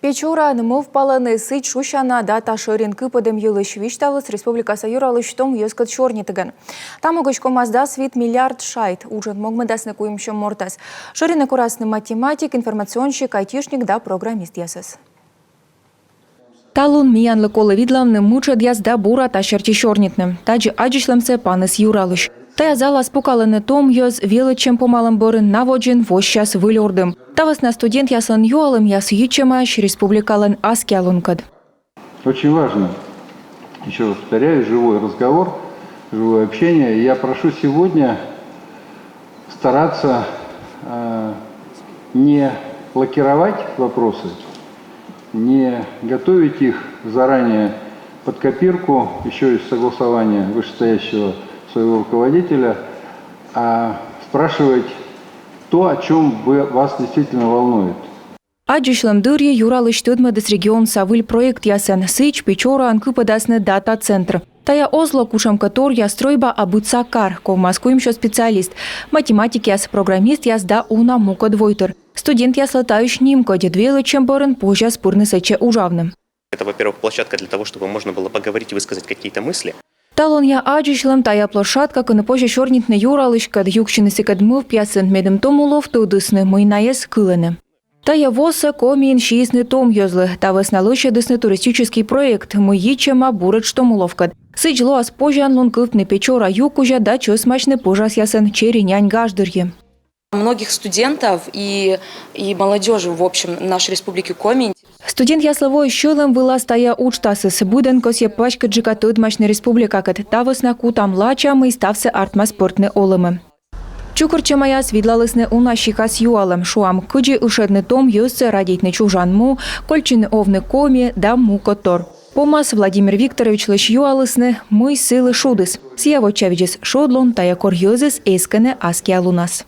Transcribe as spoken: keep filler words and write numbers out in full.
Печораын мӧвпалӧны сідз шусяна дата шӧрин кыпӧдӧм йылысь. Висьталіс республикаса юралысь том йӧзкӧд сёрнитігӧн. Та могысь ковмас дас вит миллиард шайт. Уджӧн могмӧдасны куимсё мортӧс. Шӧринӧ корасны математик, информационщик, айтишник да программистъясӧс. Талун миянлы колӧ видлавны мытшӧдъяс да бура та серти сёрнитны. Тадзи аддзысьлӧмсӧ панис юралысь. Тайӧ залас пукалӧны том йӧз велӧдчӧм помалӧм бӧрын, на водзын воссяс выль ордым. Та вӧсна студентъяслӧн юалӧмъяс йитчӧмаӧсь республикалӧн аскиа лункӧд. Очень важно, ещё раз повторяю, живой разговор, живое общение. Я прошу сегодня стараться э, не лакировать вопросы, не готовить их заранее под копирку, еще и согласование вышестоящего своего руководителя, а спрашивать то, о чем вы, вас действительно волнует. Аддзысьлӧм дырйи юралысь тӧдмӧдіс регионса выль проектъясӧн. Сідз, Печораын кыпӧдасны дата-центр. Тайӧ оз ло кутшӧмкӧ торъя стрӧйба, а быдса кар. Ковмас куимсё специалист: математикъяс, программистъяс да уна мукӧд войтыр. Студентъяслы таысь нимкодь, велӧдчӧм бӧрын позяс пырны сэтчӧ уджавны. Это, во-первых, площадка для того, чтобы можно было поговорить и высказать какие-то мысли. Талунъя аддзысьлӧм — тайӧ площадка, кӧні позьӧ сёрнитны юралыськӧд, юксьыны сыкӧд мӧвпъясын, медым том улов тӧдісны, мый найӧс кылӧны. Тайӧ восӧ Комиын сиисны том йӧзлы. Та вӧсна лӧсьӧдісны туристический проект, мый йитчӧма буретш том уловкӧд. Сідз лоас позянлун кывтны Печора ю кузя да чӧсмасьны пӧжасъясӧн Чери-нянь гаждырйи. Многих студентов и, и молодёжи, в общем, нашей Республики Коми. Студентъяслы воис сьӧлӧм вылас тайӧ уджтасыс. Быдӧн кӧсйӧ паськыдджыка тӧдмасьны республикакӧд. Та вӧсна кутам лача, мый ставсӧ артмас пӧртны олӧмӧ. Чукӧртчӧмаяс видлалісны уна сикас юалӧм. Шуам, кыдзи ышӧдны том йӧзсӧ радейтны чужан му, кольччыны овны коми да мукӧдтор. Помас Владимир Викторовичлысь юалісны, мый сылы шудыс. Сійӧ вочавидзис: шудлун — тайӧ кор йӧзыс эскӧны аскиа лунас.